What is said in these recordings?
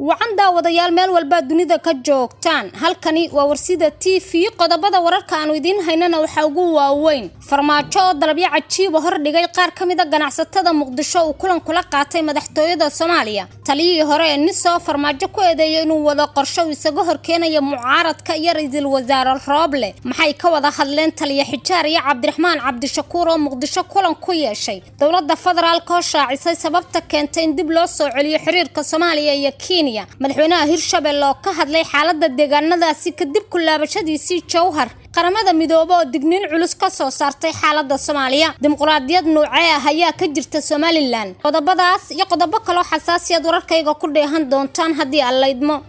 Wacan daawadayaal, meel walbaa dunida ka joogtaan. Halkani waa Warsida TV. Qodobada wararka aanu idiin haynana waxaa ugu waaweyn: Farmaajo oo dalabyo cajiiba hordhigay qaar ka mid a ganacsatada Muqdisho uu kulan kula qaatay madaxtooyada Soomaaliya. Taliyihii hore ee NISO Farmaajo ku eedeeyay inuu wado qorshe uu isaga horkeenayo mucaaradka iyo ra-iisul wasaare Rooble. Maxay ka wada hadleen taliya Xijaar iyo Cabdiraxmaan Cabdishakuur oo Muqdisho kulan ku yeeshay? Dowladda federaalka oo shaacisay sababta keentay in dib loo soo celiyo xiriirka Soomaaliya iyo Kenya. Madaxweynaha Hirshabelle oo ka hadlay xaaladda deegaanadaasi kadib ku laabashadiisii Jowhar. Qaramada Midoobe oo digniin culus ka soo saartay xaaladda Soomaaliya. Dimuqraadiyad noocee ah ayaa ka jirta Somaliland? Qodobadaas iyo qodobo kaloo xasaasiyad wararkayga ku dheehan doontaan haddii aan laydmo.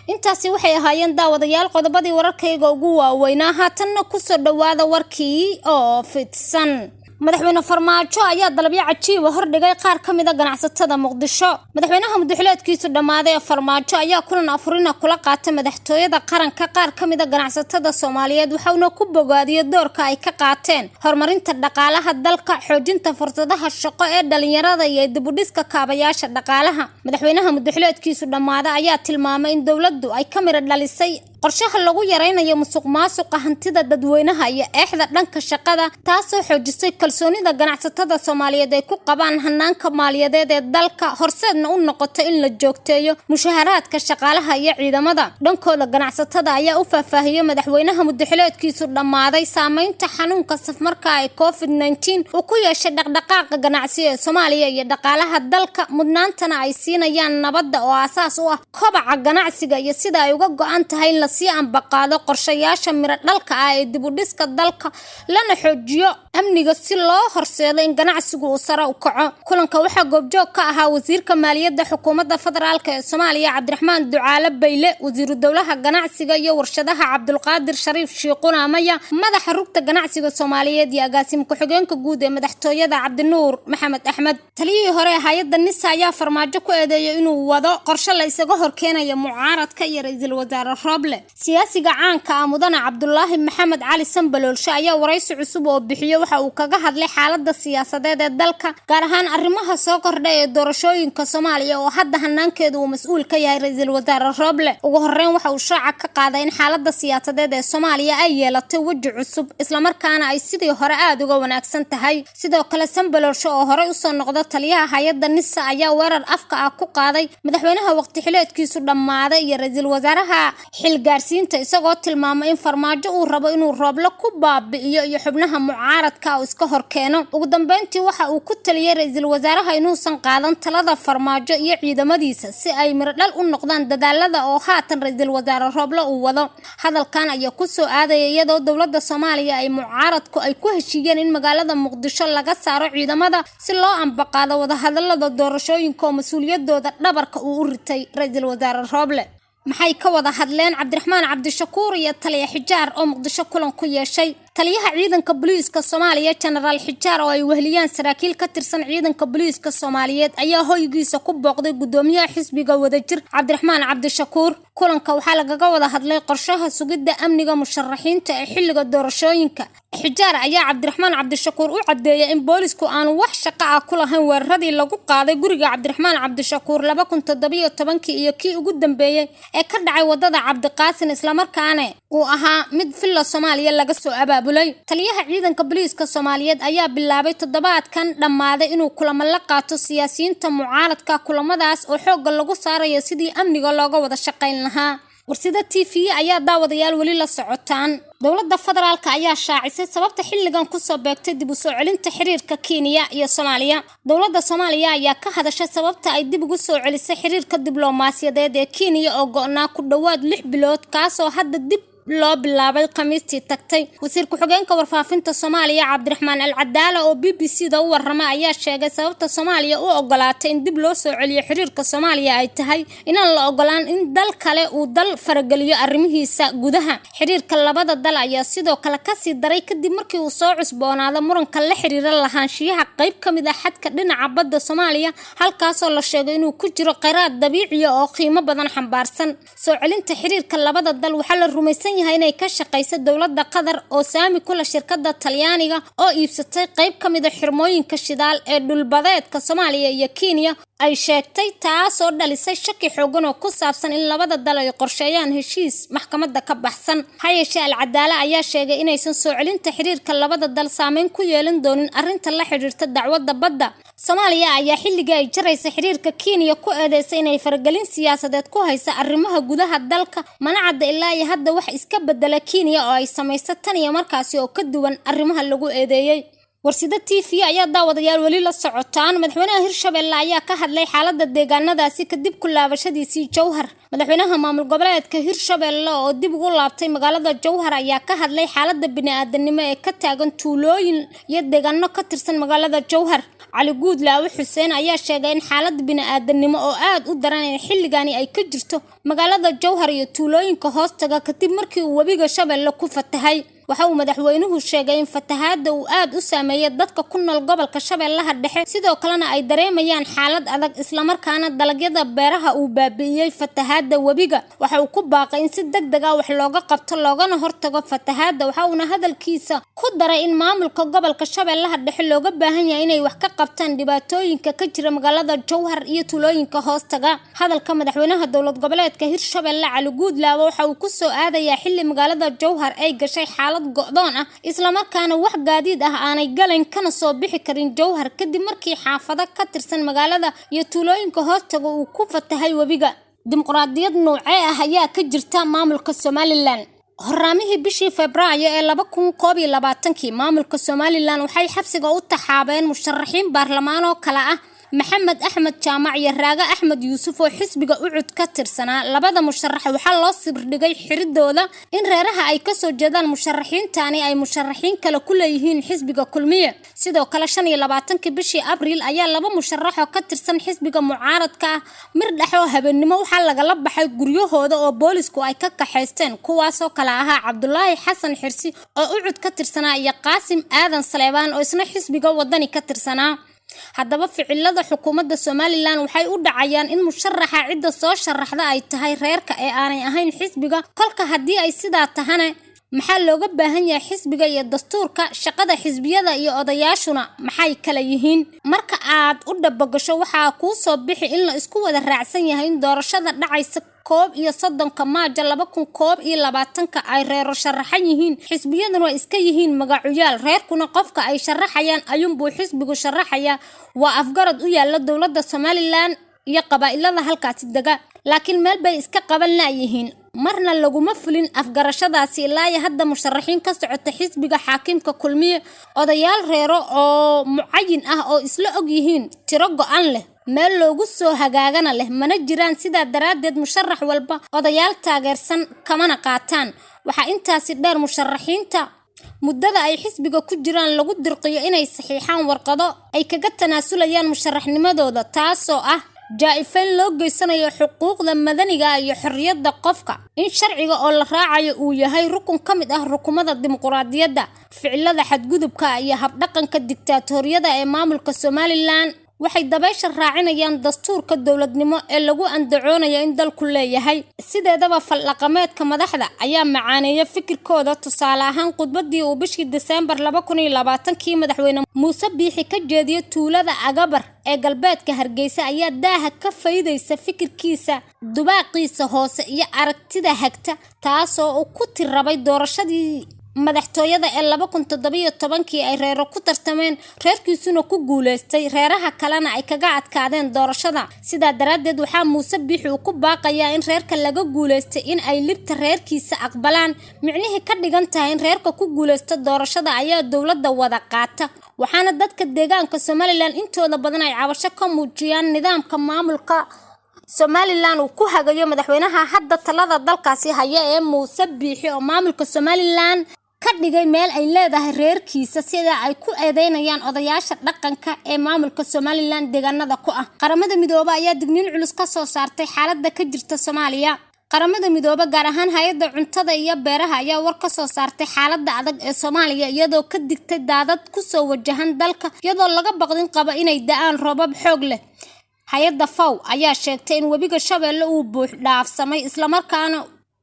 Intaasi waxay ahaayeen, daawadayaal, qodobadii wararkayga ugu waaweynaa. Haatanna kusoo dhowaada warkii oo fidsan. Madaxweyne Farmaajo ayaa dalabyo cajiiba hordhigay qaar ka mid a ganacsatada Muqdisho. Madaxweynaha muddaxileedkiisu dhammaaday ee Farmaajo ayaa kulan afurina kula qaatay madaxtooyada qaranka qaar ka mid a ganacsatada Soomaaliyeed, waxauna ku bogaadiyey doorka ay ka qaateen horumarinta dhaqaalaha dalka, xoojinta fursadaha shaqo ee dhalinyarada iyo dibudhiska kaabayaasha dhaqaalaha. Madaxweynaha muddaxileedkiisu dhammaaday ayaa tilmaamay in dowladdu ay ka miro dhalisay qorshaha lagu yaraynayo musuq maasuqa hantida dadweynaha iyo eexda dhanka shaqada, taasoo xoojisay kalsoonida ganacsatada Soomaaliyeed ay ku qabaan hanaanka maaliyadeed ee dalka, horseedna u noqoto in la joogteeyo mushaharaadka shaqaalaha iyo ciidamada. Dhankooda, ganacsatada ayaa u faahfaahiyey madaxweynaha muddaxileedkiisu dhammaaday saameynta xanuunka safmarka ee COVID-19 uu ku yeeshay dhaqdhaqaaqa ganacsi ee Soomaaliya iyo dhaqaalaha dalka, mudnaantana ay siinayaan nabadda oo aasaas u ah kobaca ganacsiga, iyo sida ay uga go-an tahay in lasii ambaqaado qorshayaasha miro dhalka ah ee dib u dhiska dalka, lana xoojiyo amniga si loo horseedo in ganacsigu uu sare u kaco. Kulanka waxaa goobjoog ka ahaa wasiirka maaliyadda xukuumadda federaalk ee Soomaaliya, Cabdiraxmaan Ducaale Bayle, wasiiru dowlaha ganacsiga iyo warshadaha, Cabdulqaadir Shariif Shiiquna Maya, madaxa rugta ganacsiga Soomaaliyeed, iyo agaasimo ku-xigeenka guud ee madaxtooyada, Cabdinuur Maxamed Axmed. Taliyihii hore ee hay-adda NISA ayaa Farmaajo ku eedeeyay inuu wado qorshe la isaga horkeenayo mucaaradka iyo ra-iisul wasaare Rooble. Siyaasiga caanka ah mudane Cabdulaahi Maxamed Cali Sambaloolshe ayaa waraysi cusub oo bixiyo waxa uu kaga hadlay xaaladda siyaasadeed ee dalka, gaar ahaan arrimaha soo kordhay ee doorashooyinka Soomaaliya oo hadda hanaankeedu uu mas-uul ka yahay ra-iisul wasaare Rooble. Ugu horeyn, waxa uu shaaca ka qaaday in xaaladda siyaasadeed ee Soomaaliya ay yeelatay weji cusub, islamarkaana ay sidii hore aada uga wanaagsan tahay. Sidoo kale, Sambaloolshe oo horey usoo noqda taliyaha hay-adda NISA ayaa weerar afka ah ku qaaday madaxweynaha waqti xileedkiisu dhammaaday iyo ra-iisul wasaaraha xilgaarsiinta, isagoo tilmaamay in Farmaajo uu rabo inuu Rooble ku baabi'iyo iyo xubnaha mucaaradka uu iska horkeeno. Ugu dambeyntii, waxa uu ku taliyey ra-iisul wasaaraha inuusan qaadan talada Farmaajo iyo ciidamadiisa si ay mirodhal u noqdaan dadaalada oo haatan ra-iisul wasaare Rooble uu wado. Hadalkan ayaa kusoo aadaya iyadoo dowladda Soomaaliya ay mucaaradku ay ku heshiiyeen in magaalada Muqdisho laga saaro ciidamada si loo ambaqaado wadahadalada doorashooyinka oo mas-uuliyadooda dhabarka uu u ritay ra-iisul wasaare Rooble. Maxay ka wada hadleen Cabdiraxmaan Cabdishakuur iyo taliya Xijaar oo Muqdisho kulan ku yeeshay? Taliyaha ciidanka booliiska Soomaaliya, Jenaraal Xijaar, oo ay weheliyaan saraakiil ka tirsan ciidanka booliiska Soomaaliyeed, ayaa hoygiisa ku booqday gudoomiyaha xisbiga Wadajir, Cabdiraxmaan Cabdishakuur. Kulanka waxaa lagaga wada hadlay qorshaha sugidda amniga musharaxiinta ee xilliga doorashooyinka. Xijaar ayaa Cabdiraxmaan Cabdishakuur u caddeeyay in boolisku aanu wax shaqo ah ku lahayn weeraradii lagu qaaday guriga Cabdiraxmaan Cabdishakuur 2017-kii iyo kii ugu dambeeyey ee ka dhacay wadada Cabdiqaasin, islamarkaana uu ahaa mid Villa Soomaaliya laga soo abaabulay. Taliyaha ciidanka booliiska Soomaaliyeed ayaa bilaabay toddobaadkan dhammaaday inuu kulamo la qaato siyaasiyiinta mucaaradka, kulamadaas oo xoogga lagu saarayo sidii amniga looga wada shaqayn lahaa. Warsida TV ayaa, daawadayaal, weli la socotaan. Dowladda federaalka ayaa shaacisay sababta xilligan kusoo beegtay dib u soo celinta xiriirka Kenya iyo Soomaaliya. Dowladda Soomaaliya ayaa ka hadashay sababta ay dib ugu soo celisay xiriirka diblomaasiyadeed ee Kenya oo go-naa ku dhowaad 6 bilood, kaasoo hadda dib loo bilaabay Khamiistii tagtay. Wasiir ku-xigeenka warfaafinta Soomaaliya, Cabdiraxmaan Al Cadaala, oo BBC da u warramay ayaa sheegay sababta Soomaaliya u ogolaatay in dib loo soo celiyo xiriirka Soomaaliya ay tahay inaan la ogolaan in dal kale uu dal farageliyo arrimihiisa gudaha. Xiriirka labada dal ayaa sidoo kale kasii daray kadib markii uu soo cusboonaado muranka la xiriira lahaanshiyaha qayb ka mid ah xadka dhinaca badda Soomaaliya, halkaasoo la sheegay inuu ku jiro kheyraad dabiiciya oo qiimo badan xambaarsan. Soo celinta xiriirka labada dal waxaa la rumaysan yahay inay ka shaqayso dowladda Qatar oo saami kula shirkadda Talyaaniga oo iibsatay qayb ka mid a xirmooyinka shidaal ee dhulbadeedka Soomaaliya iyo Kenya. ay sheegtay, taasoo dhalisay shaki xoogan oo ku saabsan in labada dal ay qorsheeyaan heshiis maxkamadda ka baxsan. Ha yeeshee, Al-Cadaala ayaa sheegay inaysan soo celinta xiriirka labada dal saameyn ku yeelan doonin arrinta la xiriirta dacwadda badda. Soomaaliya ayaa xilligii ay jaraysa xiriirka Kenya ku eedeysay inay faragelin siyaasadeed ku haysa arrimaha gudaha dalka, mana cadda ilaa iyo hadda wax iska bedela Kenya oo ay samayso tan iyo markaasi oo ka duwan arrimaha lagu eedeeyay. Warsida TV ayaa daawadayaal weli la socotaan. Madaxweynaha Hirshabelle ayaa ka hadlay xaaladda deegaanadaasi kadib ku laabashadiisii Jowhar. Madaxweynaha maamul goboleedka Hirshabelle oo dib ugu laabtay magaalada Jowhar ayaa ka hadlay xaaladda bini'aadanimo ee ka taagan tuulooyin iyo deegaano ka tirsan magaalada Jowhar. Cali Guudlaawe Xuseen ayaa sheegay in xaalad bini'aadanimo oo aad u daran in xilligani ay ka jirto magaalada Jowhar iyo tuulooyinka hoostaga kadib markii uu webiga Shabeelle ku fatahay. Waxa uu madaxweynuhu sheegay in fatahaadda uu aad u saameeyay dadka ku nool gobolka Shabeellaha Dhexe, sidoo kalena ay dareemayaan xaalad adag, islamarkaana dalagyada beeraha uu baabi'iyey fatahaadda webiga. Waxa uu ku baaqay in si degdeg ah wax looga qabto loogana hortago fatahaadda. Waxa uuna hadalkiisa ku daray in maamulka gobolka Shabeellaha Dhexe looga baahan yahay inay wax ka qabtaan dhibaatooyinka ka jira magaalada Jowhar iyo tuulooyinka hoostaga. Hadalka madaxweynaha dowlad goboleedka Hirshabelle Cali Guudlaawe waxa uu ku soo aadayaa xilli magaalada Jowhar ay gashay xaalad go'doon ah, islamarkaana wax gaadiid ah aanay galayn kana soo bixi karin Jowhar kadib markii xaafado ka tirsan magaalada iyo tuulooyinka hoostaga uu ku fatahay webiga. Dimuqraadiyad noocee ah ayaa ka jirta maamulka Somaliland? Horaamihii bishii Febraayo ee 2021-kii, maamulka Somaliland waxay xabsiga u taxaabeen musharaxiin baarlamaan oo kale ah Maxamed Axmed Jaamac iyo Raaga Axmed Yuusuf oo xisbiga UCUD ka tirsanaa. Labada musharax waxaa loo sibrdhigay xiridooda in reeraha ay kasoo jeedaan musharaxiintani ay musharaxiin kale ku leeyihiin xisbiga Kulmiye. Sidoo kale, 25-kii bishii Abriil ayaa laba musharax oo ka tirsan xisbiga mucaaradka ah mirdhax oo habeennimo waxaa lagala baxay guryahooda oo boolisku ay ka kaxaysteen, kuwaasoo kale ahaa Cabdulaahi Xasan Xirsi oo UCUD ka tirsanaa iyo Qaasim Aadan Saleebaan oo isna xisbiga Wadani ka tirsanaa. Haddaba, ficilada xukuumadda Somaliland waxay u dhacayaan in musharaxa cidda soo sharaxda ay tahay reerka ee aanay ahayn xisbiga. Kolka haddii ay sidaa tahana, maxaa looga baahan yahay xisbiga iyo dastuurka? Shaqada xisbiyada iyo odayaashuna maxay kala yihiin? Marka aad u dhabagasho, waxaa kuu soo bixi in la isku wada raacsan yahay in doorashada dhacaysa 31-ka Maajo 2021-ka ay reero sharaxan yihiin, xisbiyaduna iska yihiin magacuyaal, reerkuna qofka ay sharaxayaan ayuunbuu xisbigu sharaxayaa. Waa afgarad u yaala dowladda Somaliland iyo qabaa'ilada halkaasi dega, laakiin meel bay iska qaban laayihiin. Marna laguma fulin afgarashadaasi ilaa iyo hadda musharaxiin ka socota xisbiga xaakimka Kulmiye, odayaal reero oo mucayin ah oo isla og yihiin, tiro go'an leh, meel loogu soo hagaagana leh, mana jiraan. Sidaa daraaddeed, musharax walba odayaal taageersan kamana qaataan. Waxaa intaasi dheer, musharaxiinta muddada ay xisbiga ku jiraan lagu dirqiyo inay saxiixaan warqado ay kaga tanaasulayaan musharaxnimadooda, taasoo ah jaa-ifeyn loo geysanayo xuquuqda madaniga iyo xorriyadda qofka, in sharciga oo la raacayo uu yahay rukun ka mid ah rukumada dimuqraadiyadda. Ficilada xadgudubka iyo habdhaqanka diktaatoriyada ee maamulka Somaliland waxay dabeysha raacinayaan dastuurka dowladnimo ee lagu andacoonayo in dalku leeyahay. Sideedaba, fal-dhaqameedka madaxda ayaa macaaneeya fikirkooda. Tusaale ahaan, khudbadii uu bishii Diseembar 2020-kii madaxweyne Muuse Biixi ka jeediyey tuulada Agabar ee galbeedka Hargeysa ayaa daaha ka faydaysa fikirkiisa, dubaaqiisa hoose iyo aragtida hagta, taasoo uu ku tirabay doorashadii madaxtooyada ee 2017-kii ay reero ku tartameen, reerkiisuna ku guuleystay, reeraha kalena ay kaga adkaadeen doorashada. Sidaa daraaddeed, waxaa Muuse Biixi uu ku baaqayaa in reerka laga guuleystay in ay libta reerkiisa aqbalaan, micnihii ka dhigan tahay in reerka ku guuleysta doorashada ayaa dowladda wada qaata. Waxaana dadka deegaanka Somaliland intooda badan ay cabasho ka muujiyaan nidaamka maamulka Somaliland uu ku hagayo madaxweynaha hadda talada dalkaasi haya ee Muuse Biixi, oo maamulka Somaliland ka dhigay meel ay leedahay reerkiisa, sida ay ku eedeynayaan odayaasha dhaqanka ee maamulka Somaliland deegaanada ku ah. Qaramada Midoobe ayaa digniin culus ka soo saartay xaaladda ka jirta Soomaaliya. Qaramada Midoobe, gaar ahaan hay-adda cuntada iyo beeraha, ayaa war ka soo saartay xaaladda adag ee Soomaaliya, iyadoo ka digtay daadad kusoo wajahan dalka, iyadoo laga baqdin qabo inay da'aan roobab xoog leh. Hay-adda FAO ayaa sheegtay in webiga Shabeelle uu buux dhaafsamay, islamarkaana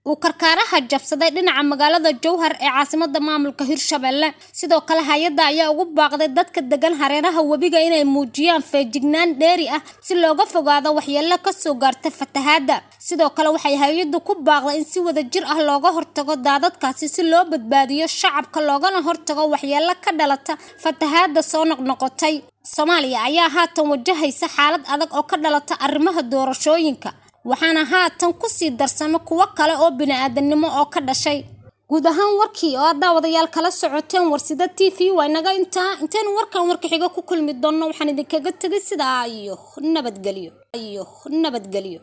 Uu karkaaraha jabsaday dhinaca magaalada Jowhar ee caasimada maamulka Hirshabelle. Sidoo kale, hay-adda ayaa ugu baaqday dadka degan hareeraha webiga inay muujiyaan feejignaan dheeri ah si looga fogaado waxyeelo kasoo gaarta fatahaadda. Sidoo kale, waxay hay-addu ku baaqday in si wadajir ah looga hortago daadadkaasi si loo badbaadiyo shacabka, loogana hortago waxyeelo ka dhalata fatahaadda soo noqnoqotay. Soomaaliya ayaa haatan wajahaysa xaalad adag oo ka dhalata arrimaha doorashooyinka, waxaana haatan kusii darsama kuwo kale oo bini'aadanimo oo ka dhashay. Guud ahaan, warkii oo aad daawadayaal kala socoteen Warsida TV waa inaga intaa. Intaynu warkan warka xiga ku kulmi doonno, waxaan idinkaga tegay sidaa iyo nabadgelyo iyo nabadgelyo.